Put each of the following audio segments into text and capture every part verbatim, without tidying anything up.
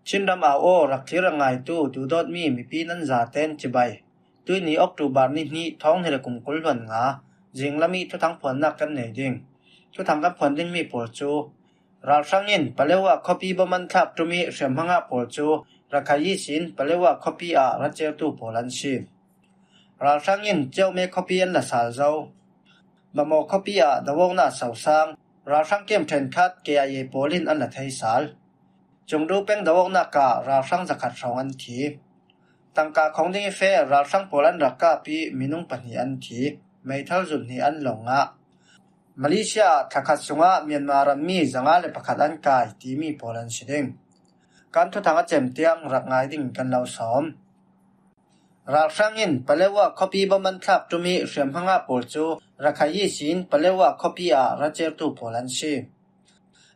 Chin ram au aw rak thlir a ngaitu duhdawtmi mipi nan zaten cibai. Tuini October ni hnih thawng hnih le kum kul hluan nga, zinglam i thuthang phuannak kan nei ding. Thuthang kan phuan dingmi pawl cu, ralhrang in Paletwa khuapi bom an thlak ṭum i hriamhma ngah pawl cu Rakhine ihsin Paletwa khuapi ah ra certu pawl an si. Ralhrang in Ceume khuapi an la sal zo. Bamaw khuapi ah doawknak sosang, ralhrang kem ṭhenkhat K I A pawl in an la thei sal. Cungdu peng doawknak ah ralhrang zakhat hrawng an thi. Tangka khawng ding i feh ralhrang pawl an rak kap i minung pahnih an thi, meithal zun hnih an lo ngah. Malaysia ah thla khat sungah Myanmar rammi zanga le pakhat an kai timi pawl an si ding. Kan thuthang a cem tiang rak ngai ding kan lo sawm. Ralhrang in Paletwa khuapi bom an thlak ṭum i hriamhma ngah pawl cu Rakhine ihsin Paletwa khuapi ah ra certu pawl an si.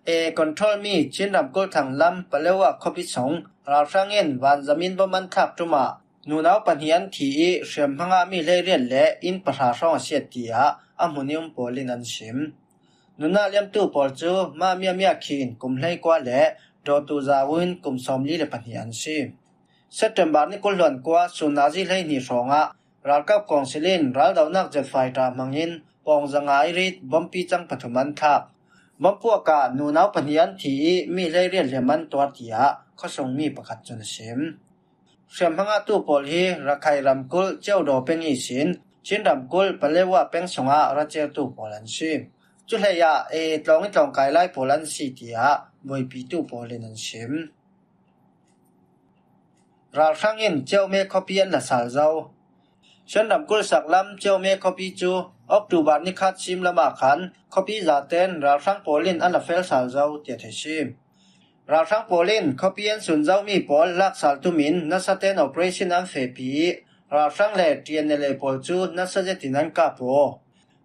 A control mi Chin ramkulh thanglam Paletwa khuapi sung ralhrang in vanzam in bom an thlak ṭum ah nunau pahnih an thi i hriamhma ngahmi hleiriat le inn pahra hrawng a siat tiah a hmun i um pawl in an sim. Nunnak liamtu pawl cu Mah Mya Mya Khin kum hleikua le Daw Tu Za Win kum sawmli le pahnih an si. September ni kul hluan kua sun nazi hleihnih hrawngah ralkap kawngsil in raldohnak jet fighter hmangin pawng zanga i rit bompi cang pathum an thlak. Bom puak ah nunau pahnih an thi i mi hleiriat hliam an tuar tiah khuasungmi pakhat cun a sim. Hriamhma ngahtu pawl hi Rakhine ramkulh Ceudaw peng ihsin Chin ramkulh Paletwa peng sungah ra certu pawl an si. Cuhleiah A A tlawng i tlawngkai lai pawl an si tiah buaipitu pawl in an sim. Ralhrang in Ceume khuapi an la sal zo. Shan ramkulh saklam Ceume khuapi cu October ni khat sim lamah khan khuapi zaten ralhrang pawl in an la fel sal zo tiah theih si. Ralhrang pawl in khuapi an sun zomi pawl lak sal tumin nasaten operation an fehpi i ralhrang le T N L A pawl cu nasa zetin an kap aw.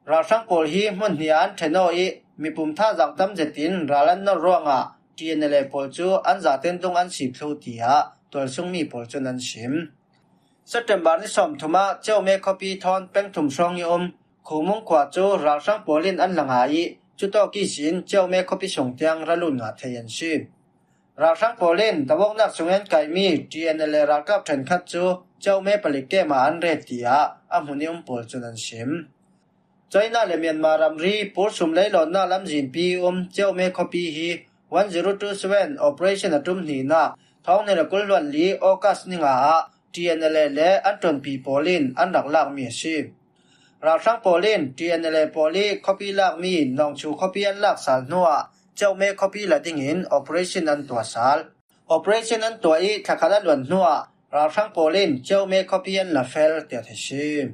Ralhrang pawl hi hmun hnih ah an ṭhen aw i mipum thazaang tam zetin ral an nor ruangah T N L A pawl cu an zaten dung an sip thlu tiah tualsungmi pawl cun an sim. September ni sawmthum ah Ceume khuapi thawn peng thum hrawng i um Khumung khua cu ralhrang pawl in an la ngah i cutawk ihsin Ceume khuapi sung tiang ra lut ngah thei an si. Ralhrang pawl in doawknak sung an kaimi T N L A ralkap ṭhenkhat cu Ceume palik kem ah an ret tiah a hmun i um pawl cun an sim. China le Myanmar ramri pur sum leilawnnak lamzinpi i um Ceume khuapi hi one zero two seven operation a ṭum hnihnak thawng hnih le kul hluan li August ni nga ah T N L A le an ṭuanpi pawl in an rak lakmi a si. Ralhrang pawl in T N L A pawl i khuapi lakmi Nawngchu khuapi an lak sal hnuah Ceume khuapi la dingin operation an tuah sal. Operation an tuah i thla khat a luan hnuah ralhrang pawl in Ceume khuapi an la fel tiah theih si.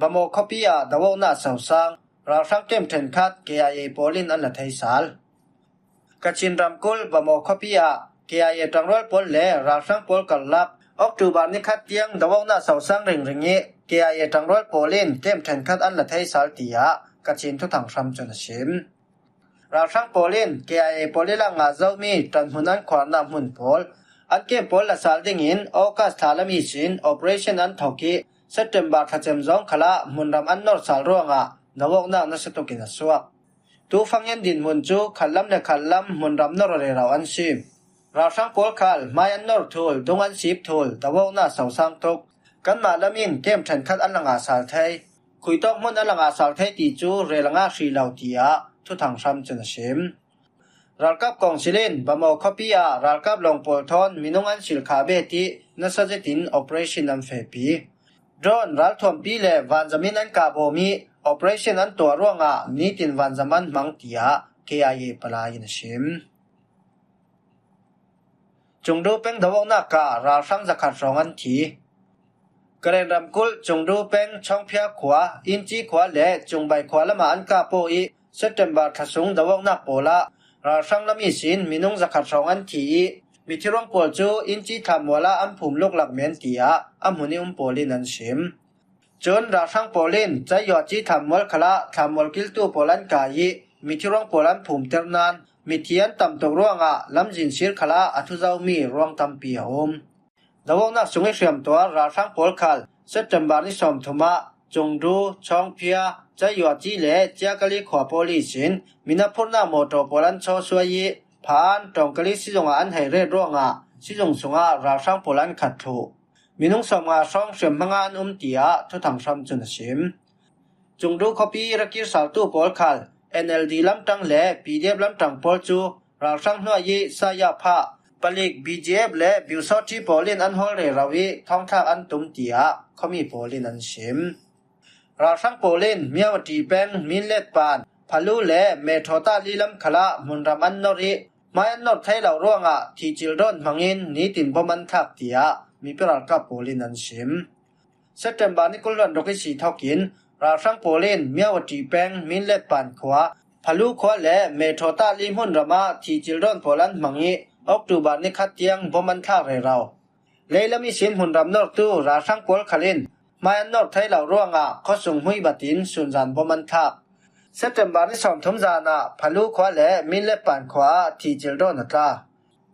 Bamaw khuapi ah doawknak sosang, ralhrang kem ṭhenkhat K I A pawl in an la thei sal. Kachin ramkulh Bamaw khuapi ah K I A ṭangrual pawl le ralhrang pawl karlak October ni khat tiang doawknak sosang ringring i K I A ṭangrual pawl in kem ṭhenkhat an la thei sal tiah Kachin thuthang hram cun a sim. Ralhrang pawl in K I A pawl i lak ngah zomi ṭanhmun an khuarnak hmun pawl an kem pawl la sal dingin August thla lam ihsin operation an thawk i September thlacem zawng khalah hmunram an nor sal ruangah doawknak nasa tuk in a suak. Tufang in dinhmun cu khatlam le khatlam hmunram nor rero an si. Ralhrang pawl khal hmai an nor thul, dung an sip thul, doawknak sosang tuk. Kanmah lam in kem ṭhenkhat an la ngah sal thei. Khuitawk hmun an la ngah sal thei ti cu rel a ngah hrih lo tiah thuthang hram cun a sim. Ralkap kawngsil in Bamaw khuapi ah ralkap lawng pawl thawn minung an silh kha bet i nasa zetin operation an fehpi. Drone ralthuampi le vanzam in an kah bawm i operation an tuah ruangah nitin vanzam an hmang tiah K I A palai in a sim. Cungdu peng doawknak ah ralhrang zakhat hrawng an thi. Karen ramkulh Cungdu peng Chawngphia khua, Inci khua le Cungbai khua lamah an kah paw i September thla sung doawknak pawl ah ralhrang lam ihsin minung zakhat hrawng an thi i mithi ruang pawl cu Inci thlammual ah an phum luklak men tiah a hmun i um pawl in an sim. Cun ralhrang pawl in Caiyuaci thlammual khalah thlammual kiltu pawl an kai i mithi ruang pawl an phumter nain mithi an tam tuk ruangah lamzin sir khalah a thu zomi ruang tampi a um. Doawknak sung i hriamtuar ralhrang pawl khal September ni sawmthum ah Cungdu, Chawngphia, Caiyuaci le Ciakali khua pawl ihsin minaphurnak mawṭaw pawl an chawsuai i Phaan Tawngkali sizungah an hei ret ruangah sizung sungah ralhrang pawl an khat thluh. Minung sawmnga hrawng hriamhmanga an um, tiah thuthang hram cun a sim. Chungdu khuapi rakirsaltu pawl khal N L D lamtang le P D F lamtang pawl cu ralhrang hnuai ih saya phah palik B G F le Biusawṭhi pawl in an hawl rero ih thawngthlak an tum, tiah khuami pawl in an sim. Ralhrang pawl in Myawaddy peng Minlet Pan, Phalu le Methawtali lam khalah hmunram an nor ih hmai an nor thei lo ruangah thihcil dawn hmangin nitin bom an thlak, tiah mipi ralkap pawl in an sim. September ni kul hluan ruk ihsi thokin ralhrang pawl in Myawaddy peng Minlet Pan khua, Phalu khua le Methawtali hmunram ah thihcil dawn pawl an hmang ih October ni khat tiang bom an thlak rero. Leilam ihsin hmunram nortu ralhrang pawl khal in hmai an nor thei lo ruangah khuasung hmui batin sunzan bom an thlak. September ni sawmthum zan ah Phalu khua le Minlet Pan khua ah thihcil dawn a tla.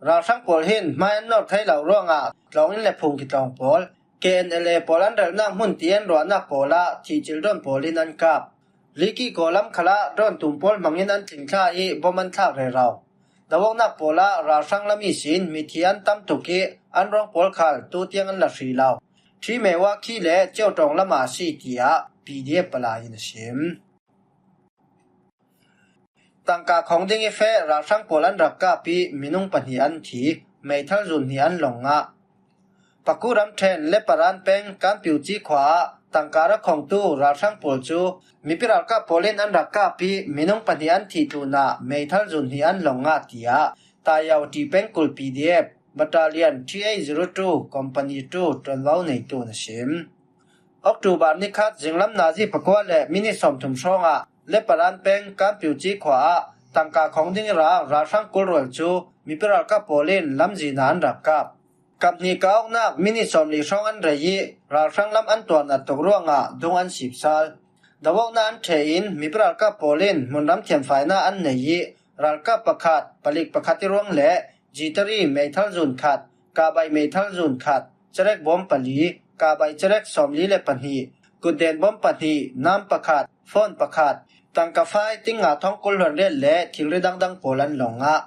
Ralhrang pawl hin hmai an nor thei lo ruangah tlawnginn le phung kitlawng pawl, K N L A pawl an relnak hmun ti an ruahnak pawl ah thihcil dawn pawl in an kap. Liki kaw lam khalah dawn tum pawl hmangin an tling thla ih bom an thlak rero. Dovawknak pawl ah ralhrang lam ihsin mithi an tam tuk ih an ruang pawl khal tutiang an la hri lo. Ṭhi Mewa khi le Ciotawng lamah a si, tiah P D F palai in a sim. Tangka khawng ding ih feh ralhrang pawl an rak kap ih minung pahnih an thi, meithal zun hnih an lawng ngah. Paku ramṭhen Leparan peng Kanpiuci khua ah tangka ra khawngtu ralhrang pawl cu mipi ralkap pawl in an rak kap ih minung pahnih an thih tlunah meithal zun hnih an lawng ngah, tiah Tayawti pengkul P D F Battalion three eight zero two Company two ṭuanvo neitu in a sim. October ni khat zinglam nazi pakua le minit sawmthum hrawngah Leparan peng Kanpiuci khua ah tangka khawng ding ih ra ralhrang kulrual cu mipi ralkap pawl in lamzin ah an rak kap. Kap hnih kah awknak minit sawmli hrawng an rei ih ralhrang lam an tuarnat tuk ruangah dung an sipsal. Dovawknak an ṭheh in mipi ralkap pawl in hmunram thianfainak an nei ih ralkap pakhat, palik pakhat ih ruang le zitari meithal zun khat, kabai meithal zun khat, cerek bawm pali, kabai cerek sawmli le pahnih, kutden bawm pahnih, nam pakhat, phone pakhat, tangka fai ting nga thawng kul hluan riat le thilri dangdang pawl an lawng ngah.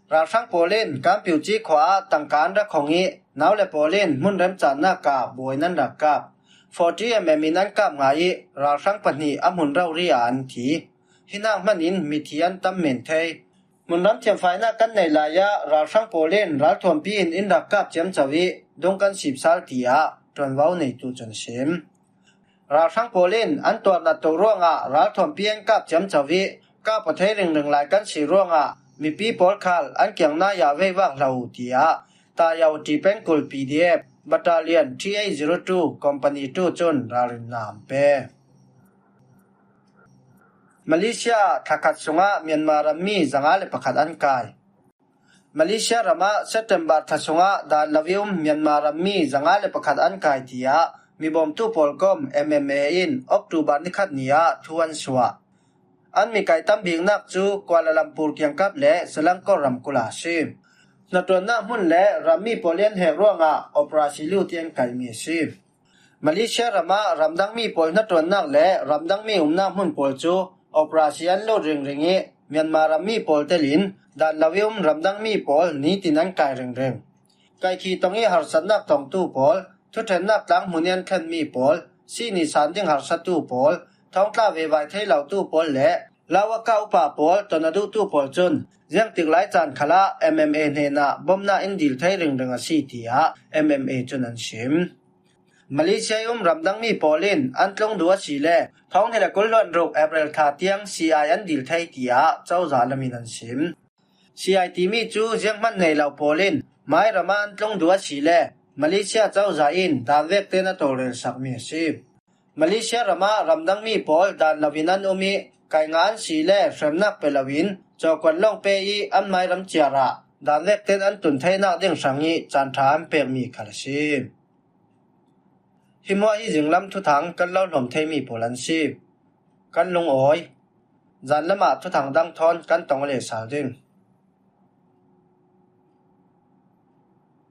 Ralhrang pawl in Kanpiuci khua ah tangka an ra khawng ih nau le pawl in hmun remcannak ah buai in an rak kap. Forty M M in an kap ngah ih ralhrang pahnih a hmun rori ah an thi. Hi hnak hmanin mithi an tam men thei. Hmunram thianfainak kan neih lai ah ralhrang pawl in ralthuampi in in rak kap ciamco ih dung kan sipsal, tiah ṭuanvo neitu cun a sim. Ralhrang pawl in an tuarnat tuk ruangah ralthuampi an kap ciamco ih kap aw thei ringring lai kan si ruangah mipi pawl khal an kiang nai ah veivak hlah uh, tiah Tayawti pengkul P D F Battalion three eight zero two Company two cun ralrinnak an pe. Malaysia ah thlakhat sungah Myanmar rammi zanga le pakhat an kai. Malaysia ram ah September thla sungah dan lo ih um Myanmar rammi zanga le pakhat an kai, tiah mibawmtu pawl kom M M A in October ni khat ni ah thu an suah. An mi kai tam biknak cu Kuala Lumpur kiangkap le Selangor ramkulh ah a si. Hnaṭuannak hmun le rammi pawl ih an hek ruangah operasi lu tiang kaimi a si. Malaysia ram ah ramdangmi pawl hnaṭuannak le ramdangmi umnak hmun pawl cu operasi an lut ringring ih Myanmar rammi pawl telin dan lo ih um ramdangmi pawl nitin an kai ringring. Kaikhi tong ih harsatnak tongtu pawl, thuṭhennak tlang hmun ih an thlenmi pawl, sihni san ding harsatu pawl, thawngtla vevai thei lotu pawl le Lawaka upa pawl ton a duhtu pawl cun ziangtik lai caan khalah M M A hnenah bomnak in dil thei ringring a si, tiah M M A cun an sim. Malaysia ih um ramdangmi pawl in an tlung duh a si le thawng hnih le kul hluan ruk April thla tiang C I an dil thei, tiah cozah lam in an sim. C I timi cu zianghman nei lo pawl in mairam ah an tlung duh a si le Malaysia cozah in dan vek tein a tawlrel sakmi a si. Malaysia ram ah ramdangmi pawl dan lo in an um ih, kai ngah an si le hremnak pe lo in cawkuan lawng pe ih an mairam ciar ah dan vek tein an tun theinak ding hrangih caan ṭha an pekmi khal a si. Hi hmuah hi zinglam thuthang kan lo hlawm theimi pawl an si. Kan lungawi. Zanlam ah thuthang dang thawn kan tong le sal ding.